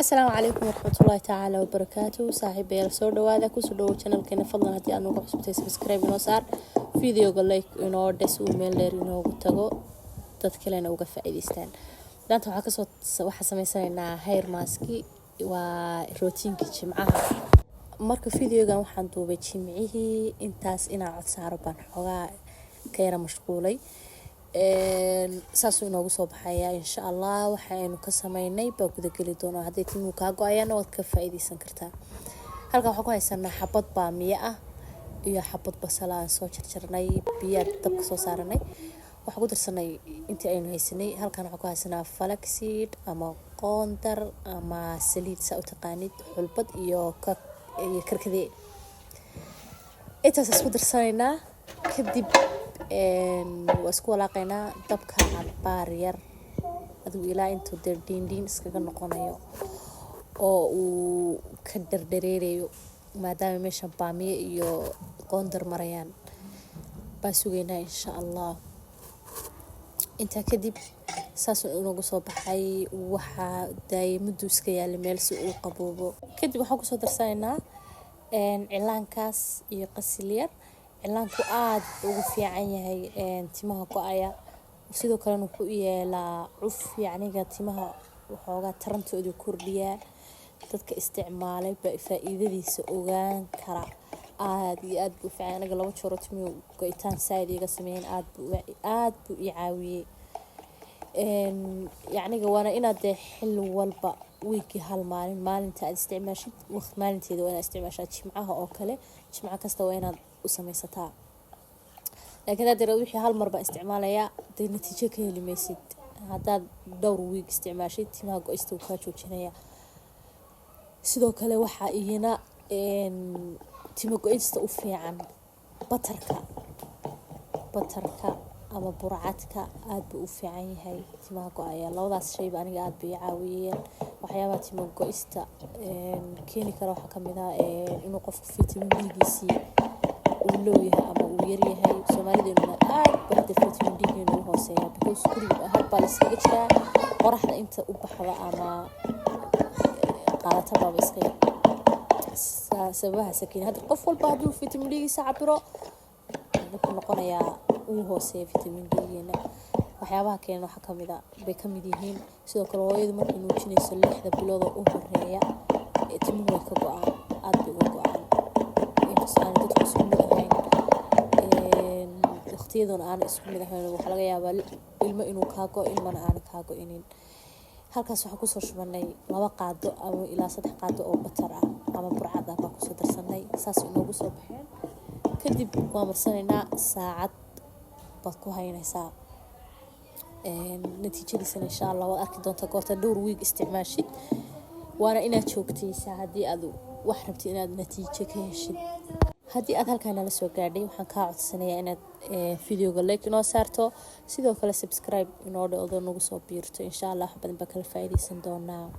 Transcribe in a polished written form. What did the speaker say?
Asalaamu calaykum waraxmatullaahi tacaala wabarakaatuhu. Saaxiibayaal, soo dhawaada, kusoo dhawow channelkeena. Fadlan haddii aad nooga cusubtay, subscribe inoo saar, videoga like inoo dhes, uu meel dheer inoogu tago, dad kalena uga faa'iidaystaan. Maanta waxaa kasoo waxaa sameysanaynaa hair maski, waa routineka Jimcaha. Marka videogan waxaan duubay Jimcihii, intaas inaan cod saaro baan xoogaa ka yara mashquulay. Saasuu inoogu soo baxayaa, insha Allah. Waxaynu ka sameynay baa gudageli doonaa. Hadday timuhu kaa go-ayaana, waad ka faa'iideysan kartaa. Halkan waxaan ku haysanaa xabad baamiye ah iyo xabad basala aan soo jarjarnay, biyaa dabka soo saaranay. Waxaan ku darsanay intii aynu haysanay. Halkan waxaan ku haysanaa flaxseed ama qoondar ama saliid, saa u taqaanid, xulbad iyo karkadee. Intaas isku darsanaynaa, kadib waa isku walaaqaynaa. Dabka cabaar yar adigu ilaa intuu dee dhiindhiin iskaga noqonayo oo uu ka dhardhareerayo, maadaama meeshan baamiye iyo qoondar marayaan, baan sugaynaa, insha Allah. Intaa kadib saasuu inoogu soo baxay. Waxaa daayay mudduu iska yaala meel si uu qaboobo. Kadib waxaan kusoo darsanaynaa cilaankaas iyo qasil yar. Cilaanku aada ugu fiican yahay timaha go-aya, sidoo kalena wuxuu u yeelaa cuf, yacniga timaha waxoogaa tarantooda kordhiyaa. Dadka isticmaalay baa faa-iidadiisa ogaan kara. Aada iyo aad buu u fiican. Aniga laba jooro timihu go-itaan saaid iga sameeyeen, aad buu ii caawiyey. Yacniga waana inaad dee xilli walba, wiigii hal maalin, maalinta aad isticmaashid waqt maalinteeda waa inaad isticmaashaa. Jimcaha oo kale, Jimco kasta waa inaad u sameysataa. Laakiin haddaad tiraahdo wixii hal mar baan isticmaalayaa, dee natiijo ka heli maysid. Haddaad dhowr wiig isticmaashid, timaha go-ista wuu kaa joojinaya. Sidoo kale waxaa iyana timo go-ista u fiican butterka ama burcadka, aada buu u fiican yahay timaha go-aya. Labadaas shayba aniga aada bay ii caawiyeen. Waxyaabaha timo go-ista keeni kara waxaa kamid ah inuu qofku vitamin D-giisii uu low yahay ama uu yaryahay. Soomaalideenuna aad ba hadda vitamin D-geenu u hooseeya, because guriga har baa la iskaga jiraa, qoraxda inta u baxda ama qaadata baaba iska yar. Sababahaasa keeni. Hadda qof walba hadduu vitamin D-giisa cabiro, wuxuu noqonayaa uu hooseeya vitamin D-geena. Waxyaabaha keena waxaa kamid a bay kamid yihiin. Sidoo kale hooyadu markay nuujinayso, 6da bilood oo u horeeya timuhu way ka go-aan, aada bay uga go-aan, inkastoo aan dadku isku mid ahayn, waqtiyaduna aanay isku mid ahayn. Waxaa laga yaabaa ilmo inuu kaa go, ilmana aanay kaa go-inin. Halkaas waxaan kusoo shubanay 2 qaado ama ilaa 3 qaado oo butter ah ama burcad ah baan kusoo darsanay. Saas inoogu soo baxeen. Kadib waa marsanaynaa, saacad baad ku haynaysaa. Natiijadiisana, insha Allah, waad arki doontaa goorta dhowr wiig isticmaashid. Waana inaad joogtaysaa haddii aad wax rabtid inaad natiijo ka heshid. Haddii aad halkaa nala soo gaadhay, waxaan kaa codsanayaa inaad videoga like inoo saarto, sidoo kale subscribe inoo dhowdo, nagu soo biirto. Insha Allah wax badan baa kala faa'iidaysan doonaa.